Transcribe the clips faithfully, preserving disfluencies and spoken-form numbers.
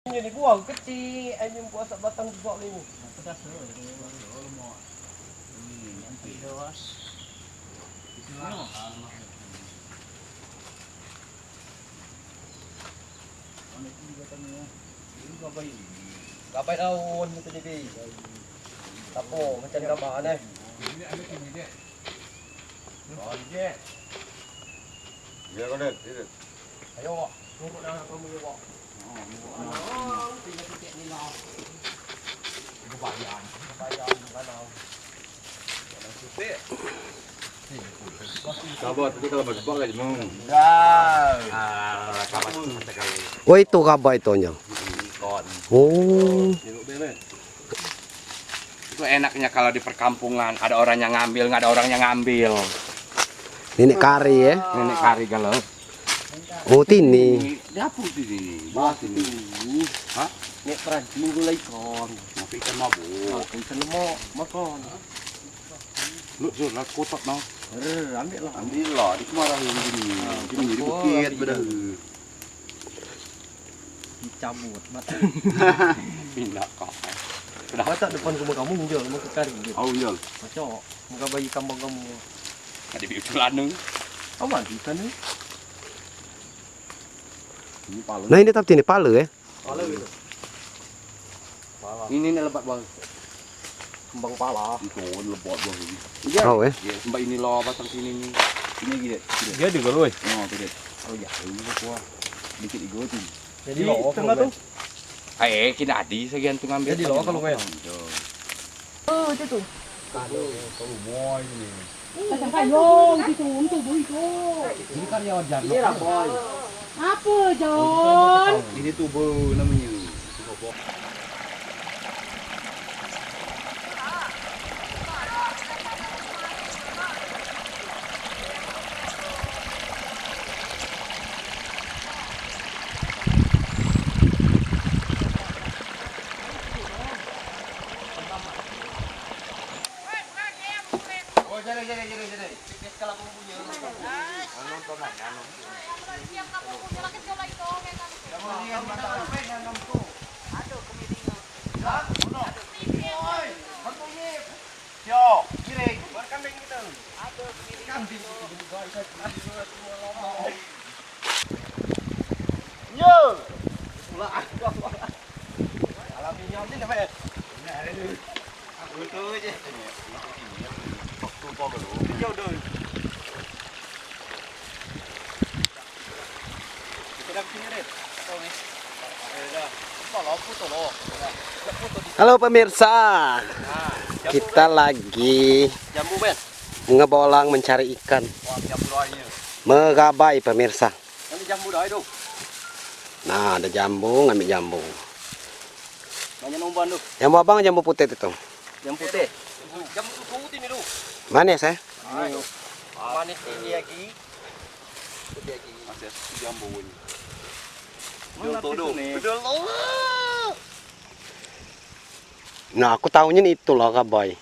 Ini buah kecil, ini buah sebatang juga ini. Gabai daun itu jadi. Tapo, macam gabai aneh. Iya, kau lihat, lihat. Ayo, Wak. Tunggu dah, kamu, Wak. Oh, tiga titik ni lah. Kebayang, kebayang, kalau. Kabar, tapi kalau berdebat lagi mau. Dah. Ah, kabar sekali. Oh, itu kabar itunya. Kon. Oh. Tengok dia, Len. Itu enaknya kalau di perkampungan, ada orang yang ngambil, nggak ada orang yang ngambil. Nenek kari, ya? Nenek kari kalau. Oh, tini. Ini dapur sini, bawah sini. Hah? Nek peranti minggu lai kon. Makan ikan mabuk. Makan ikan lemak, makan. Lu, lu, lah kotak, no. Eh, ambil lah. Ambil lah, di kemana ini? Ah, ini di bukit, ambil dah. Dicabut mata. Pindah kau. Sudah. Mata depan rumah kamu, minjol, mau ke kari. Oh, minjol. Macam, muka bayi kambang kamu. Ada biut celana. Aman, di sana. Ini palu. Nah, ini tapi ini palu, ya? Palu itu. Ini ni lebat, Bang. Kembang pala. Itu lebat, Bang. Iya. Oh, eh. Iya, sembah ini lah, batang sini ni. Ini gini. Dia juga, Lui. Oh, tu dia. Oh, ya, ini kuah. Dikit ego tu. Jadi, lo, tengah tu. Eh, kena adi sekian tu ngambil. Jadi, lo, kalau main. Oh, itu tu. Kalau, kalau boy ni. Ini karyawan Jarno. Apa, John? Ini tubuh namanya. Yo. Alam minyak ni dapat. Aku tu je. Waktu kau dulu. Jauh dulu. Kita dah sini deh. Tahu ni. Dah. Kalau putus lo. Halo pemirsa, kita lagi ngebolang mencari ikan. Megabai pemirsa. Nah, ada jambu, ngambil jambu. Banyak umpan tu. Jambu abang, jambu putih itu. Jambu putih. Jambu putih ni tu. Manis, eh? Manis tinggi lagi. Putih lagi. Masih jambu ni. Mana tu, tu? Nah, aku tahunya ni itulah gabai.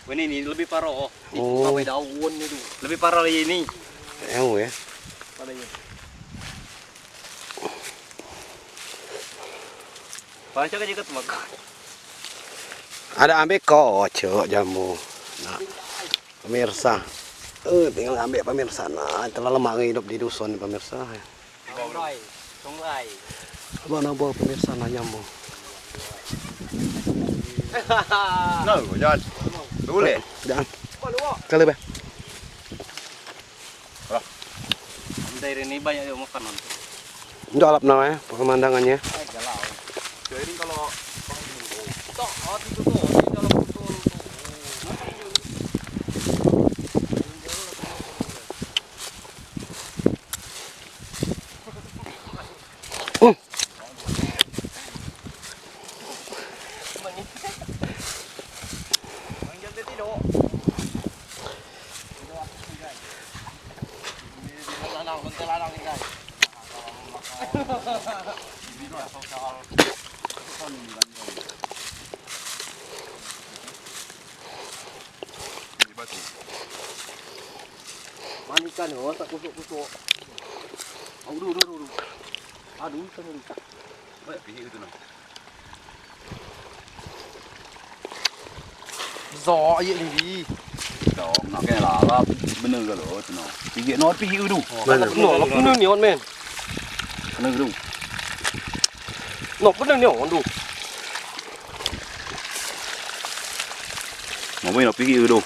Ini, ini lebih parah, oh. Itu gabai daun ni tu. Lebih parah lagi ini. Parah ini. Pancak aja kat makan. Ada ambil kocok jambu. Nah, pemirsa. Eh, tinggal ambil pemirsa. Nah, itulah lemak hidup di dusun, pemirsa. Tunggai, tunggai. Abang nabo pemirsa nanya mo. Nah, Jan. Boleh. Jan. Kalau bah. Dari ini banyak yang makan nanti. Jalap namanya pemandangannya. Jadi kalau Manikan, oh, tak kusuk-kusuk. Aduh, aduh, aduh, aduh. Aduh, ikan ni. Zo, ayo ini. Zo, nak kena lalap, bener ke lo, tu no. Pigi no, pigi tu. Bener. No, bener ni on, men. Bener tu. No, bener ni on tu. Mami nak pigi tu.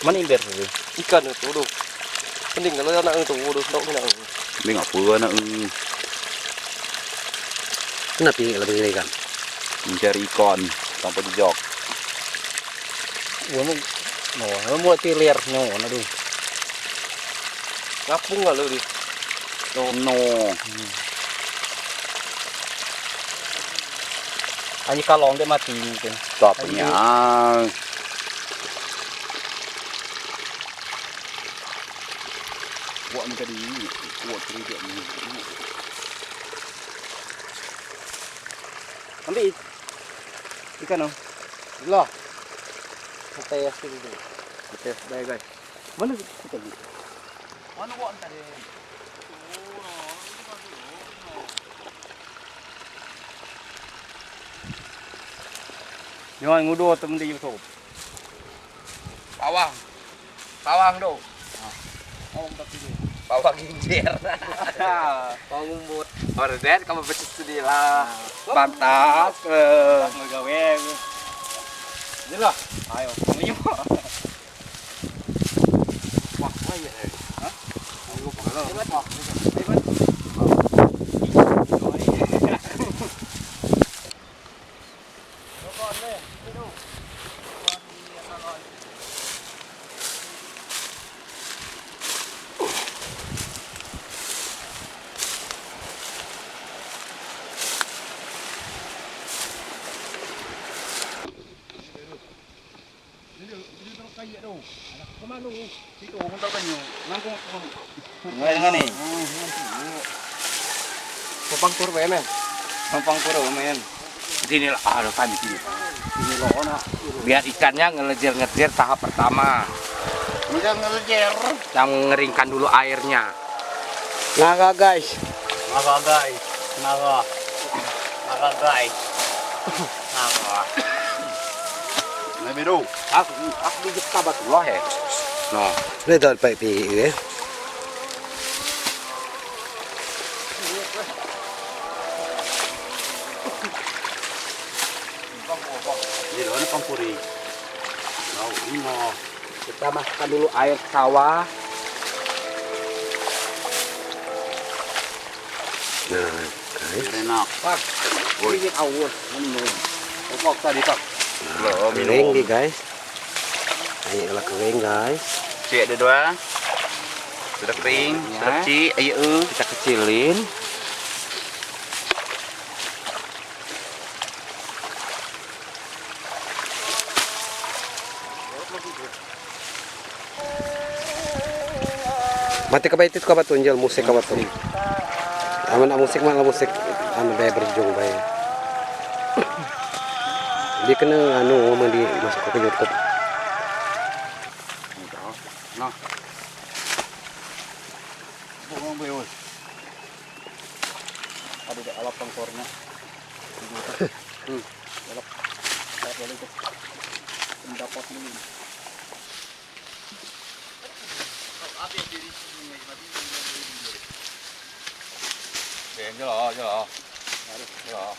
Mana imber tu? Ikan tu tu. Mending kalau anak tu tu, nak anak. Mending apa anak tu? Kenapa pigi lebih ikan? Mencari ikan tanpa jejak. Wah, mau, mau, mau tilir nyo, aduh. Ngapung lalu di. No. No. Hmm. Ani kalong dia mati mungkin. Stop. Ani nya. Buat ni tadi, buat kerja ni. Ambil ikan tu. Lah. Kita ya sini. Kita baik, guys. Mana kita ni? Mana buat tadi? Nyo ngudo tem di YouTube. Pawang. Pawang tu. Pawang tapi ni. Pawang ginjir. Pawang umbut. Orden kamu becis sedih lah. Pantas. Pas mau gawe. Jelas. Ayo, kamu yuk. Ngai, ngai ni. Pampang pur, men. Pampang pur, men. Sini lah, ah, lo kami sini. Sini lo, nak. Biar ikannya ngelejer-ngejer tahap pertama. Udah ngelejer. Yang mengeringkan dulu airnya. Naga, guys. Naga, guys. Naga. Naga, guys. Naga. Nah, bedo. Aku, aku di Jepang batu lah, eh. No. Ini dah pakai pi, eh. Ini loh, ini pampuri. Lauk ini loh. Kita masukkan dulu air sawah. Nah, guys. Biar enak. Pak, woi. Ini awas, minum. Opok tadi, Pak. Nah, loh, kering minum. Nih, guys. Ini kalau kering, guys. Cek dia dua. Sudah kering, ya. Sudah cik, ayo. Kita kecilin. Mati ka ba itu ka ba tunjel musik ka ba tu. Aman musik, mana musik anu ba berjung ba. Dia kena anu, mandi masuk ke YouTube. Nah. Buang, Boy, oi. Ada di alap pangkornya. Hmm. Alap. Alap balik tu. Pendapat dulu. Oke, jelas, jelas. Jelas.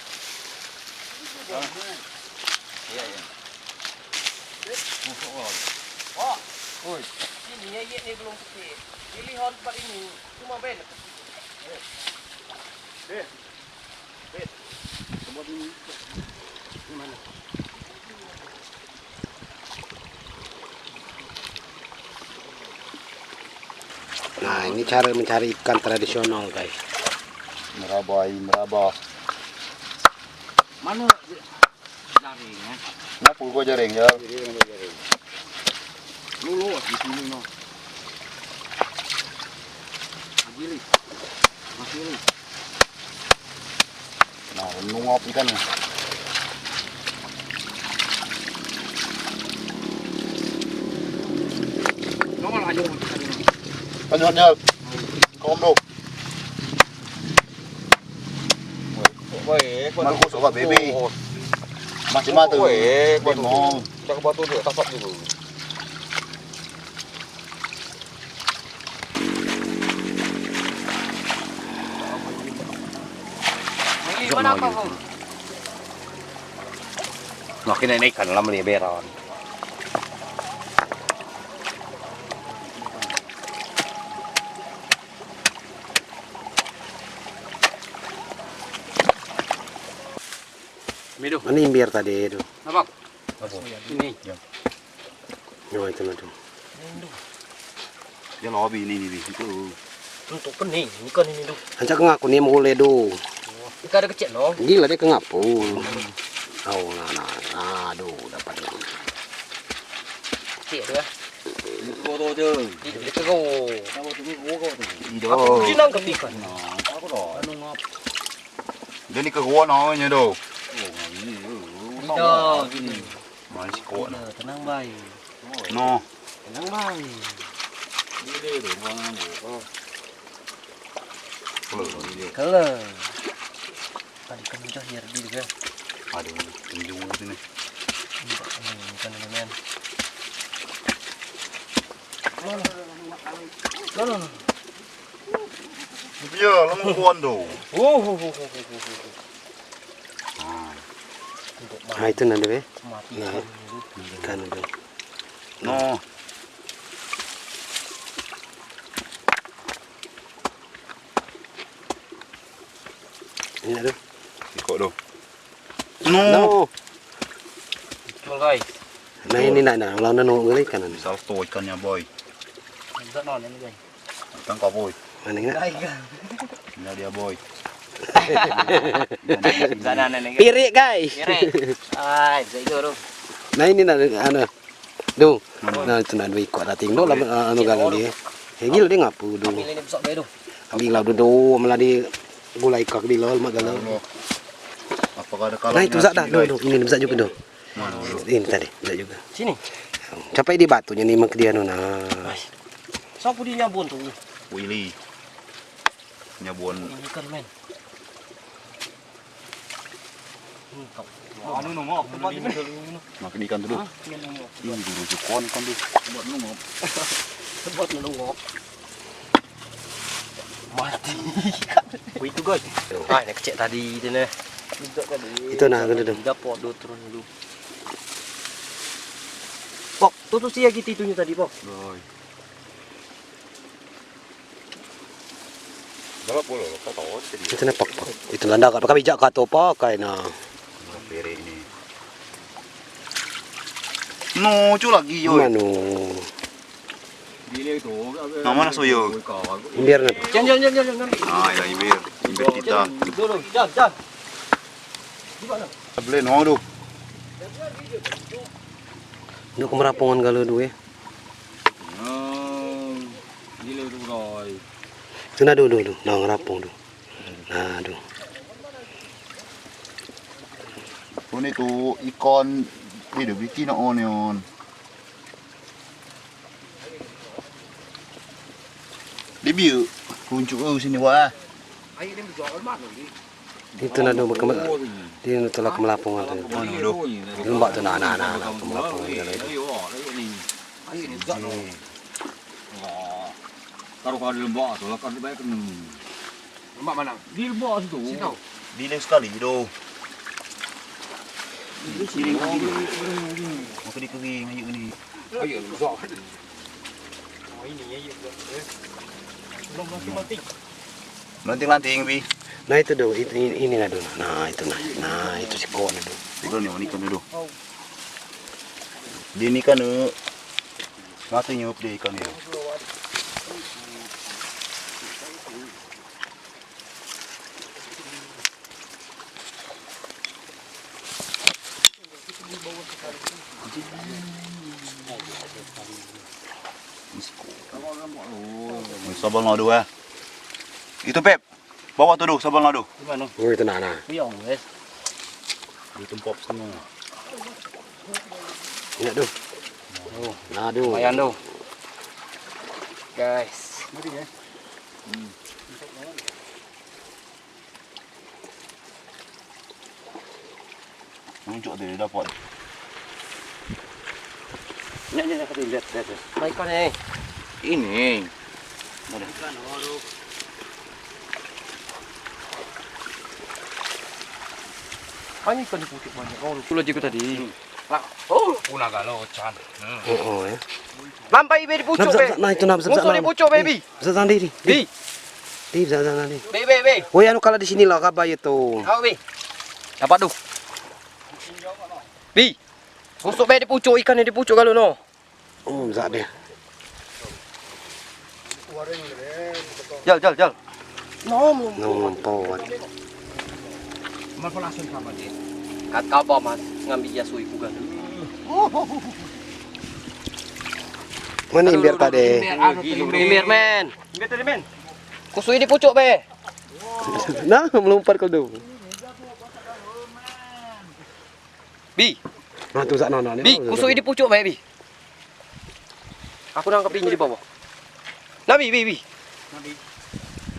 Iya, iya. Wah. Oi. Ini ya, ini belum putih. Pilih hon tempat ini. Cuma beda. Eh. Eh. Tempat ini. Ini mana? Nah, ini cara mencari ikan tradisional, guys. Meraba, meraba. Mana jaring, eh? Nah, pukul jaring, ya. Lulus di sini, no. Masih, masih. Nah, nungop ikan. Nongol aja. Lanjut, lanjut. Kom dong. Weh, mana kosong, Pak Bibi? Masih mata. Weh, batu. Cakap batu dia, tasap dulu. Ini mana apa, Bang? Makin ini kan lam leberan. Ini biar tadi tu. Apa? Ini. Ya. Yo, itu lah tu. Dia lobi ini, ini, ini. Itu. Untuk pening, bukan ini tu. Ancak ngaku ni mulai tu. Ikan ada kecil, no? Gila dia ke ngapu. Oh, nah, nah. Aduh, dapat. Kecil tu, ya? Ini kau tu je. Ini kau. Apa tu, ini kau tu? Aku jinang ke ikan. Nah, aku dah. Anu ngap. Dia ni ke gua namanya tu. Oh, ini. Ini dah, ini. Masih kuat. Tenang, bai. No. Tenang, bai. Kalau. Tadi kan muncul ya, di juga. Aduh, tinju sini. Bukan, men. Loh, loh, loh. Iya, lama kuan tu. Ah, itu nado, eh? Nah, ikan itu. No. Ini nado. Iko tu. No. Betul, guys. Nah, ini nak, nak, lawan nanu ikan ni. Salto ikannya, boy. Ikan kau, boy. Mana ini? Ini dia, boy. Pirik, guys. Pirik. Ai, bisa itu, bro. Nah, ini nak, anu. Duh. Nah, itu nado iko dating. Duh, anu gali dia. Eh, gila dia ngapu, duh. Ambil lah, duh, duh, malah di gulai kak di lol, mak galau. Nah, itu zat dah, duh, duh. Ini bisa juga, duh. Ini tadi, bisa juga. Sini. Sampai di batunya ni, mak dia, no, nah. Siapa dia nyabun tu? Willy. Nyabun. Ini kan, men. Anu nungok, tempat ini. Makan ikan dulu. Ini dulu, jukon ikan dulu. Tempat nungok. Tempat nungok. Mati. Wih, itu, guys. Ah, ini kecil tadi itu, nah. Itu tadi. Itu, nah, itu, itu. Dapur dulu, turun dulu. Pok, tuh, tuh, sia gitu itunya tadi, Pok. Oi. Itu na pak, pak. Itu landa kat pakai bijak kato pakai na. Pere ini. No, cu lagi, yo. Manu. Nama na soyo? Imbir na. Jan, jan, jan, jan, jan. Ah, ya, imbir. Imbir kita. Dulu, jan, jan. Boleh, no, tu. Duk ke merapungan kalau dua, eh. Itu na, duh, duh, duh. Nah, ngerapung, duh. Nah, duh. Ini tu ikan, ini duh, bikin on, on. Dia biar kuncup, oh, sini, wah. Itu na, duh, berkembang. Dia na telah ke melapungan tu. Lembak tu, na, na, na, na, ke melapungan tu. Taruh kau di lembak tu lah, kau di bawah kena. Lembak mana? Di lembak situ. Situ. Di lembak sekali tu. Di sini lagi. Maka di kering aja ni. Ayo, besar. Oh, ini ya, ya. Belum mati-mati. Lanting-lanting, Bi. Nah, itu, duh, itu, ini, ini na, duh. Nah, itu na. Nah, itu si kok na, duh. Itu ni, ini kan, duh. Di ni kan, eh, mati nyup di ikan ni. Sabal na, duh, eh. Itu, Pep. Bawa tu, duh, sabal na, duh. Di mana? Oh, itu na, na. Iya, wes. Di tempat sana. Iya, duh. Oh, na, duh. Lumayan, duh. Guys. Mati, ya? Hmm. Mantap, kawan. Tunjuk tu, dapat. Ni, ni, ni, lihat, lihat, lihat. Mai kau ni. Ini. Mana? Ini ikan di pucuk banyak. Oh, tu lagi tadi. Hmm. Lah, oh, punah galo, Chan. Hmm. Oh, oh, ya. Nampak ibe di pucuk, be. Nah, itu nah, musuh di pucuk, be, Bi. Zat sandiri. Bi. Bi, zat sandiri. Bi, Bi, Bi. Woi, anu, kalau di sini lah, kabar itu. Kau, Bi. Dapat tu. Bi. Musuh, be, di pucuk, ikan di pucuk kalau no. Oh, zat dia. Jal, jal, jal. No, no, no, pawat. Kat kaba, Mas, ngambil ya sui kugan. Mana imbir tadi? Imbir, men. Imbir tadi, men. Kusui di pucuk, be. Nah, melompat kau tu. Bi. Nah, tu zat no, no, ni. Bi, kusui di pucuk, be, Bi. Aku nangkap ini di bawah. Nah, Bi, Bi, Bi.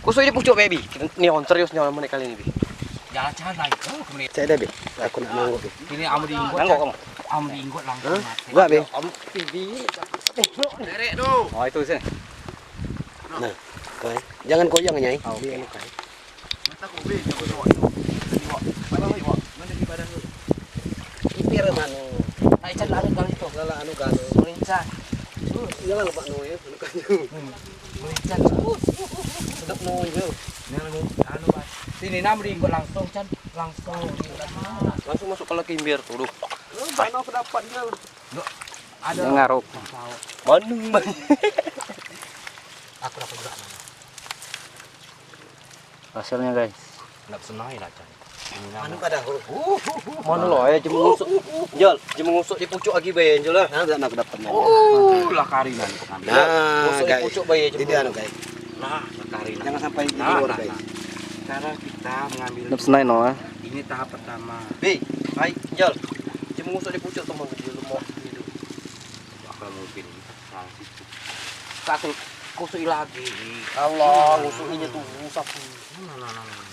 Kusui di pucuk, be, Bi. Kita ni on serius ni on menek kali ni, Bi. Jalan-jalan lagi. Oh, kemudian. Saya dah, Bi. Aku nak nangkap, Bi. Ini amu diinggot. Nangkap kamu. Amu diinggot langsung mati. Gua, Bi. Amu, Bi, Bi. Derek tu. Oh, itu sih. Nah, kai. Jangan goyang, Nyai. Ah, oke. Dia anu, kai. Ipir mano. Ai, Chan, anu kali tu. Lala anu kali. Melincah. Oh, iya lah, Pak Noe, anu kali. Hmm. Melincah. Sedap Noe. Ini anu, anu, Pak. Sini, nam ringkut langsung, Chan. Langsung. Langsung masuk ke laki imbir tu, duh. Lu, Pak Noe, pendapat dia. Duh. Ada. Dia ngaruk. Manu, Bang. Aku dapat juga, Bang. Hasilnya, guys. Nak senai lah, Chan. Anu kada, oh. Mana lah, ya, cuma ngusuk. Jal, cuma ngusuk di pucuk lagi, be, Jal, lah. Nah, nak dapat. Oh, lah karinan kau ambil. Nah, ngusuk di pucuk, be, cuma. Ini anu, guys. Nah, lah karinan. Jangan sampai di luar, guys. Cara kita mengambil. Nak senai, no, eh. Ini tahap pertama. Be, hai, Jal. Cuma ngusuk di pucuk, teman, di lemok. Bakal mungkin. Satu, kusui lagi. Allah, kusui ini tu, sapu. Nah, nah, nah, nah.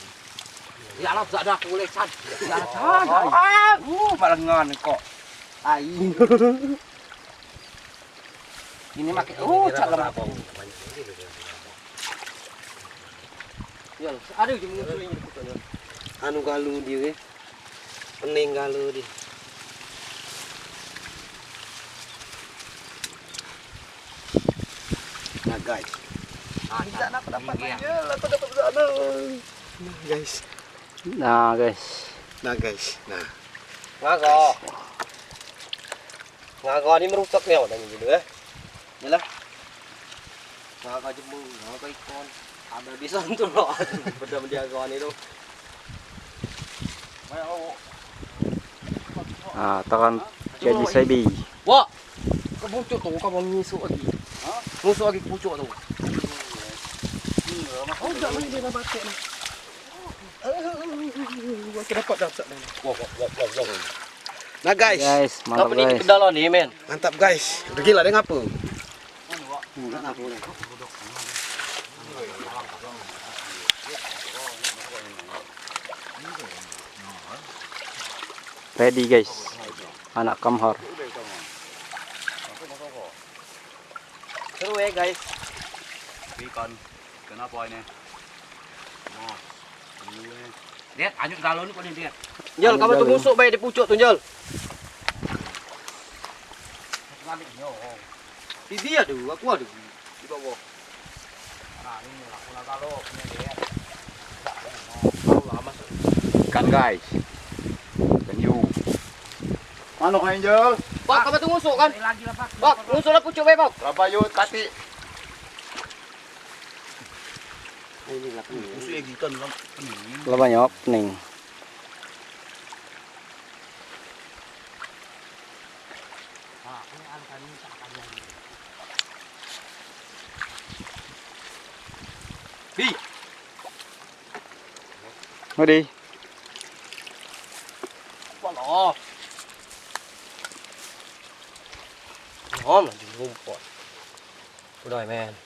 Ya Allah, tak ada aku boleh, Chan. Ya Allah, Chan. Ah, uh, malah ngan kau. Ai. Ini makin, oh, Chan, lemak. Ya, aduh, dia mengusui ini, betul, ya. Anu kalu dia, eh. Pening kalu dia. Nah, guys. Minta nak dapat aja, lah, tak dapat sana. Nah, guys. Nah, guys. Nah, guys. Nah. Ngaga. Ngaga ni merusak ni, orang ni dulu, eh. Yalah. Ngaga jemur, ngaga ikon. Ada bisa untuk lo. Benda menjaga ni tu. Ah, takan jadi sebi. Wah, ke pucuk tu, kau mau ngusuk lagi. Hah? Ngusuk lagi ke pucuk tu. Oh, tak boleh dia dah batik ni. Wah, dapat, dapat. Wah, wah, wah, wah, wah. Nah, guys. Guys, mantap, guys. Apa ni ke dalam ni, men? Mantap, guys. Udah gila dia ngapa? Ready, guys. Anak kamhor. Seru, eh, guys. Ikan. Kenapa ini? Nah, ini. Lihat, anyut galon ko ni, lihat. Jal, kamu tu ngusuk bae di pucuk tu, Jal. Bibi aduh, aku aduh. Di bawah. Nah, ini lah, aku nak galon, ini, lihat. Ikan, guys. Ikan hiu. Mano, Angel? Bak, kamu tu ngusuk kan? Bak, ngusuk lah pucuk bae, Bak. Berapa yuk, Tati? Ini lah, ini. Ngusuk lagi ikan, Bang. Lah banyak pening. Bi. Mari. Wala. Nom, di rumput. Udah, men.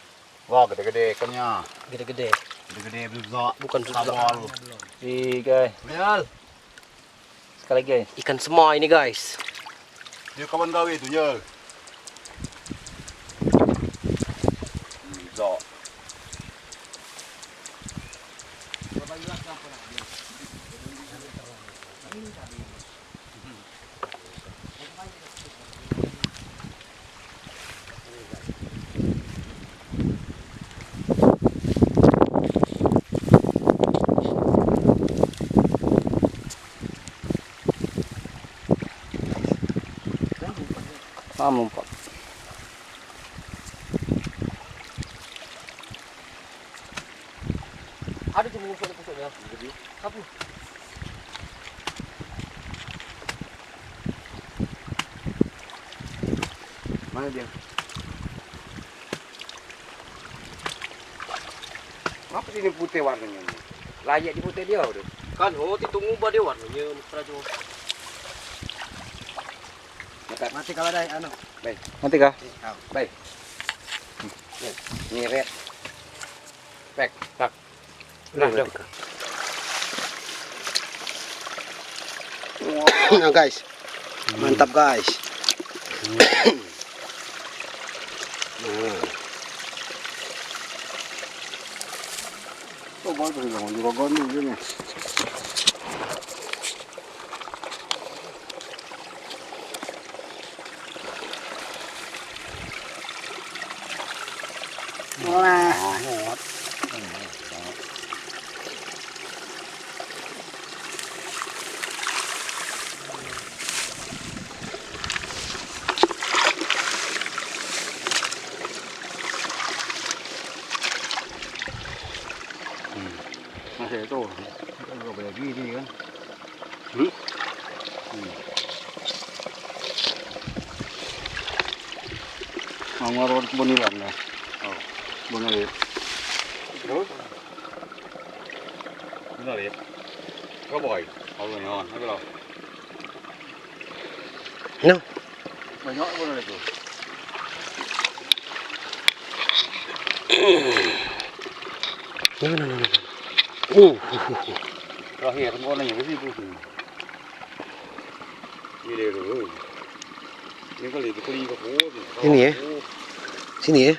Wah, gede-gede ikannya. Gede-gede. Gede-gede juga. Bukan juga. Sabol. Tiga. Real. Kalau lagi. Ikan semai ini, guys. Dia kawan gawe tu, ya. Hmm, zak. Ah, mumpak. Ada tu mumpak pusatnya. Apa? Mana dia? Ngapa sini putih warnanya ni? Layak di putih dia tu. Kan, oh, ti tunggu ba dia warnanya, mesra tu. Mati. Mati kalau dah, anu. Baik. Mati kah? Eh, kau. Baik. Ni red. Pek. Tak. Nah, dah. Nah, guys. Mantap, guys. Nah. Oh, bagus dong, juragan ni, ni. Wah. Hmm. Masih tu. Kau boleh gini kan? Hmm? Hmm. Mangor bunilan ya. Oh. Bunga dia. Terus? Bunga dia. Kau boy. Kau boy, oh, apa lo? No. Banyak apa lo itu? No, no, no, no. Uh, uh, uh, uh. Terakhir, kau nanya ke situ tu. Ini dia tu. Ini kali, kali ke pun. Ini, eh? Sini, eh?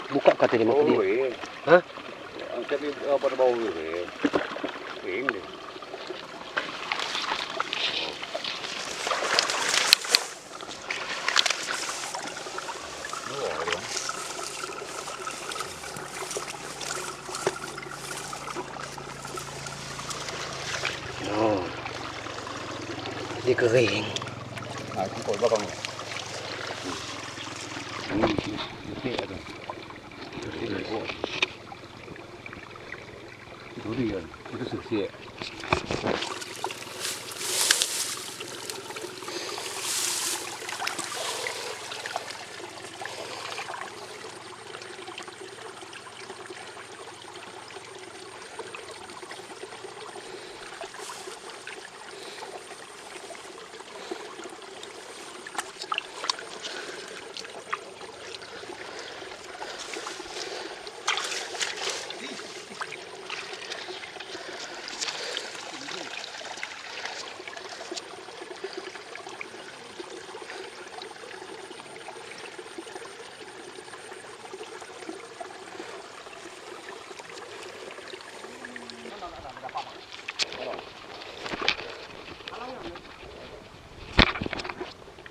Buka kata dia, oh, iya. Hah? Angkat dia, apa, bau dia, iya. Kering dia. Oh. Dia kering. Nah, itu kau belakang. Hmm. Hmm. Itu ada. Itu ada. Durian, itu sukses.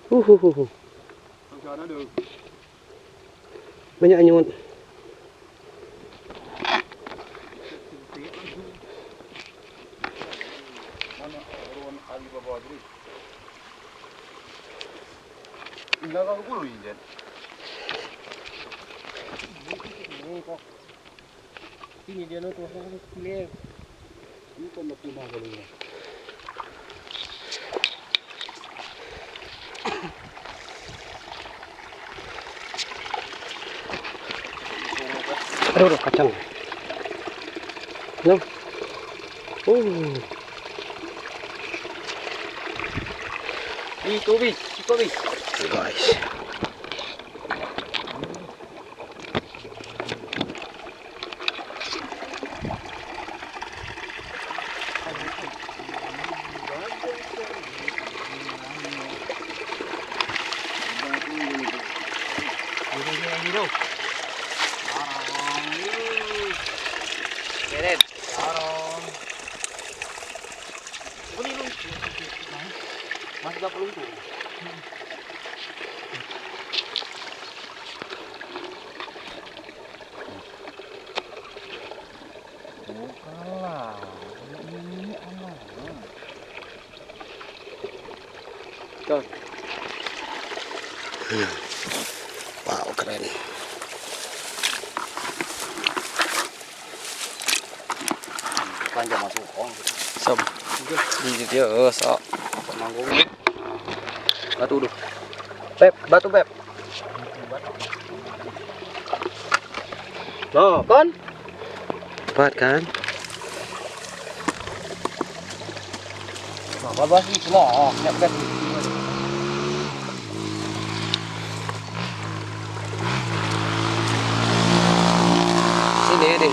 Uhuhuhu. Banyak anyut. Ini dia no, tuh, tuh, tuh, pilih. Ini kan masih mahal ini. Aduh, aduh, kacang. No. Oh. Itu, bis, itu, bis. Guys. Ini tu. Tarong. Ini. Tarong. Ini lu. Masih dapat lumpur. Bukanlah. Ini anak. Tuh. Hmm. Wow, keren. Panjang masuk, oh. Sob. Di, di, di, oh, sok. Manggung. Batu tu. Beb, batu, Beb. Noh, kan? Kuat, kan? Nah, babas ni, nah, oh, siap, siap. Sini deh.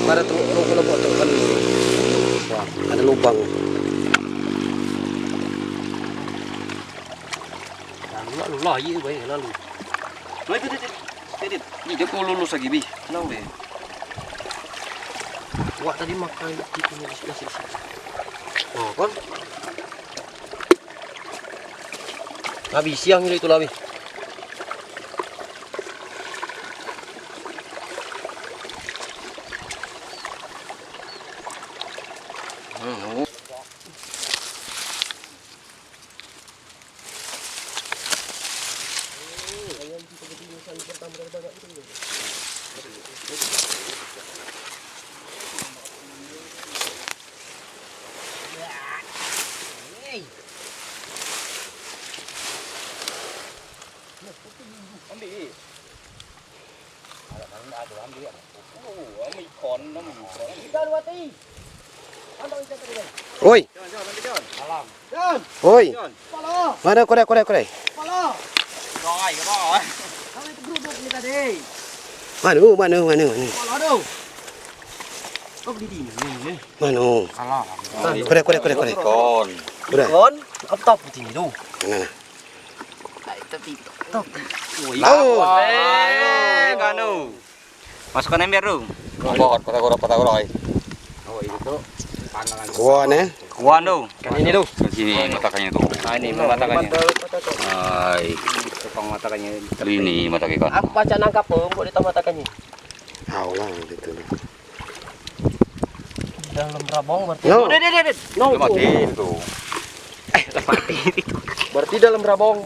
Pada tu, ruko lubang tu kan. Wah, ada lubang. Lalu, lalu, lalu, iya, baik, lalu. Nah, itu, itu, itu. Ini dia kau lulus lagi, Bi. Kenapa, Bi? Wak tadi makan di sini, di sini, di sini. Oh, kan? Habis siang itu, itu lah, Bi. Hmm. Ambil. Oi. Oi. Manu, kore, kore, kore. Manu, manu, manu, manu. Manu. Kore, kore, kore, kore. Ikan. Kore. Ikan? Apa tahu putih itu? Mana? Oi. Awas. Eh, kanu. Masukkan ember tu. Pohon, patah gora, patah gora, eh. Oh, itu tuh pandangan. Kuah, eh? Kuah tu. Kan ini tu. Kan sini matakannya tu. Ah, ini matakannya. Ai. Tukang matakannya. Ini matakannya kan. Apa cak nangkap, oh, buat di matakannya? Alah, gitu. Dalam rabong berarti. No. Deh, deh, deh, deh. No. Udah mati itu. Eh, udah mati itu. Berarti dalam rabong.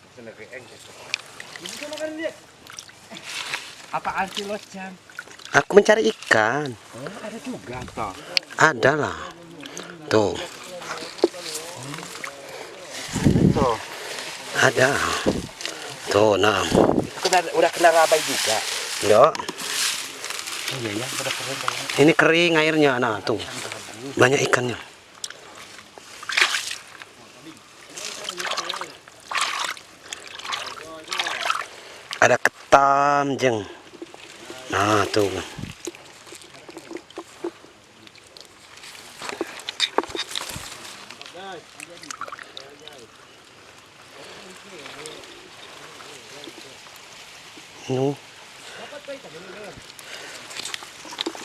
Apa arti locan? Aku mencari ikan. Oh, ada juga, toh. Ada lah. Tuh. Tuh. Ada. Tuh, nah. Itu kena, udah kena rabai juga. Iya. Oh, iya, iya, udah kering, kering. Ini kering airnya, nah, tuh. Banyak ikannya. Ada ketam, jeng. Nah, tuh. Nu.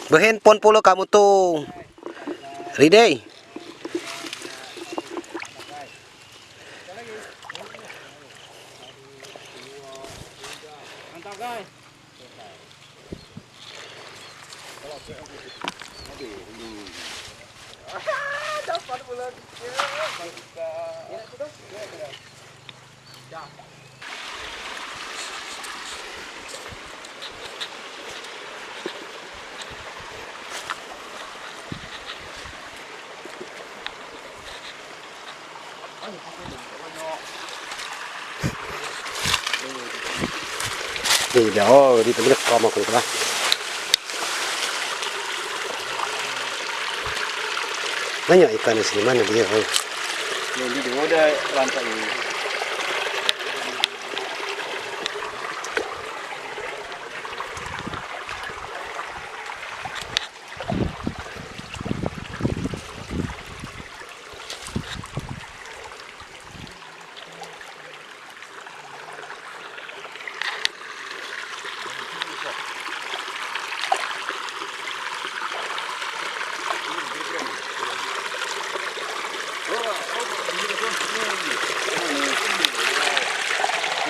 Behandphone pula kamu tu. Ridey. Mantap, guys. Ni dah, oh, di tempat kau makan tu lah. Banyak ikan di sini, mana dia, oh? Ni, di dua dah lantai ni.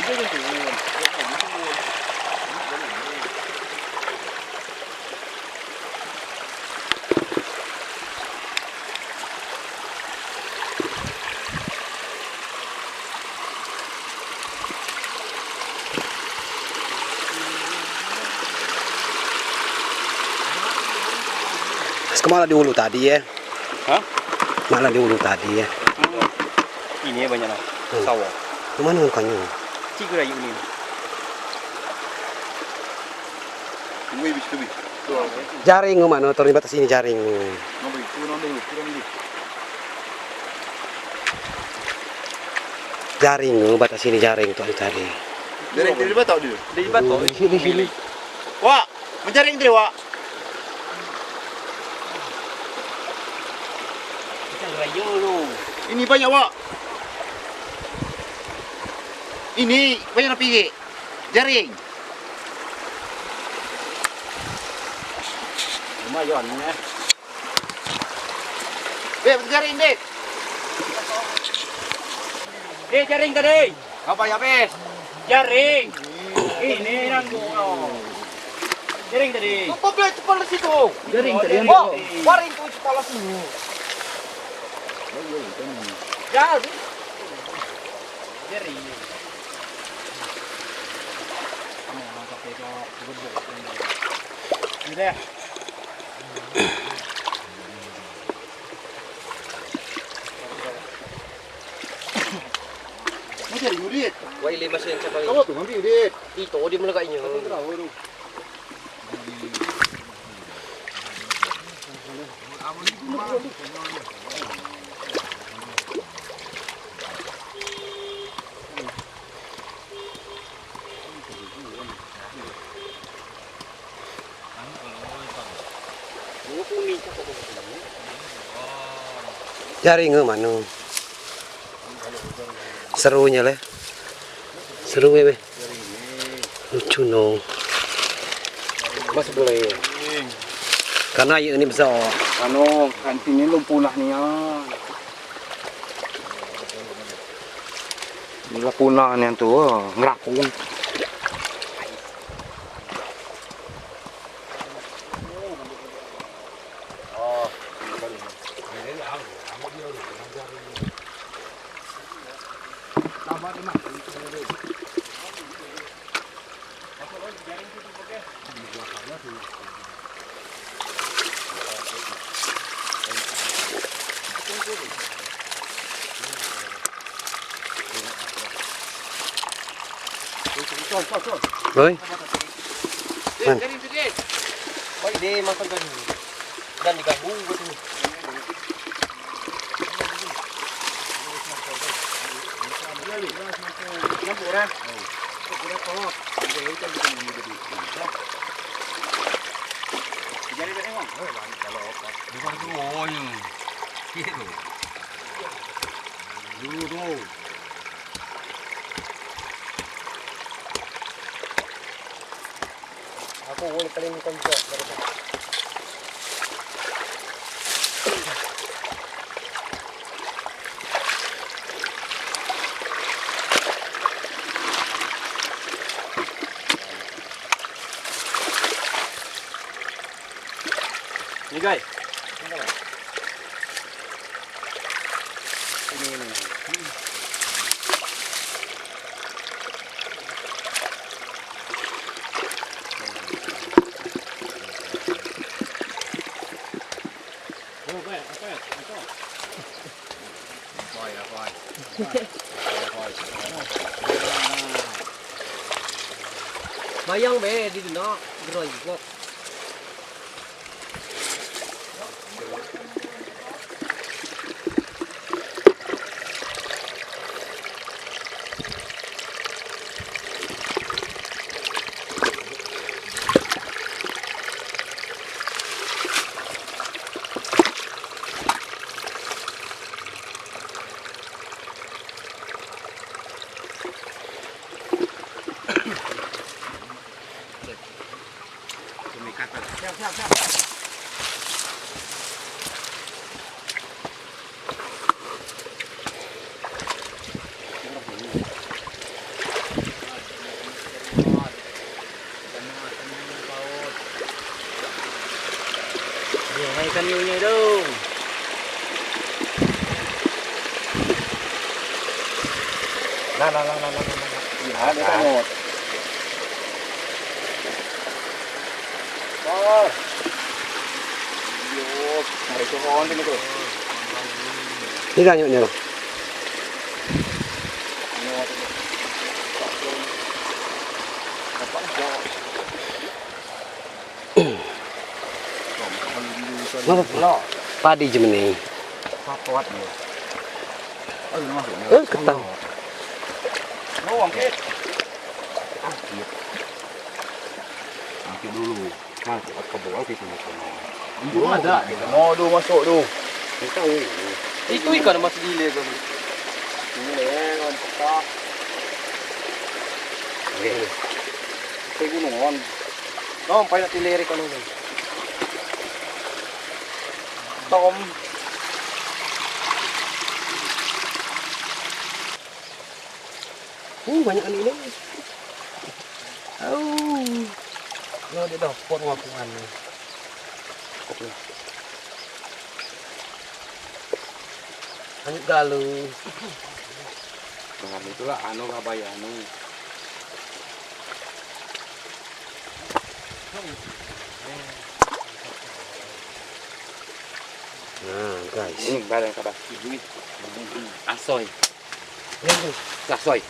Sekelah di ulu tadi, eh. Hah? Malah di ulu tadi, eh. Hmm. Ini banyak nah. Hmm. Sawah. Di mana kau ni? Cikgu rayu ni. Tunggu, bis, tunggu. Jaring mana? Turun di batas sini jaring. Turun dulu, turun dulu. Jaring, oh, batas sini jaring tu tadi. Jaring dari batas dia. Dari batas. Oh, sini, sini. Wak, menjaring dia, Wak. Ini banyak, Wak. Ini banyak nak pergi. Jaring. Lumayan, eh. Dek, jaring, Dek. Dek, jaring tadi. Apa ya, Bes? Jaring. Ini nanggung, oh. Jaring tadi. Apa, Bes, kepala situ? Jaring tadi. Oh, jaring. Waring tu kepala sini. Jaring. Jaring. Ini deh. Macam ni, Udit. Wai, lima sen cakap ni. Kamu tu ambil, Udit. Itu dia melekat nya. Satu terau tu. Jaring ke mana? Serunya leh. Seru, weh, weh. Lucu, no. Mas boleh. Karena air ini besar. Anu, kantin ni belum punah ni, ah. Bila punah ni tu, oh, ngerapung. Oi. Man. Oi, dia makan tadi. Dan diganggu betul. Dulu tu. Aku boleh paling konco dari sana. Ni, guys. Ini, ini. Bayang be di dino, geroi bok. Nyonya dong. Nah, nah, nah, nah, nah, nah, nah. Ada tengok. Oh. Yo, mereka orang sini tu. Ini kan nyok nyok. Padi je meni. Eh, ketang. Angkat dulu. Nah, angkat dulu, angkat dulu. Belum ada. Mau dulu masuk dulu. Itu ikan masih gila tu. Ini ya, kan pecah. Ini. Ini gunungan. Nampak nak tilir ikan ini. Tom. Uh, banyak ni. Oh. Lo dia dah pot ngapungan ni. Hanyut galu. Nah, itulah anu, kabai anu. Nah, guys. Hmm, barang kabai. Asoy. Asoy.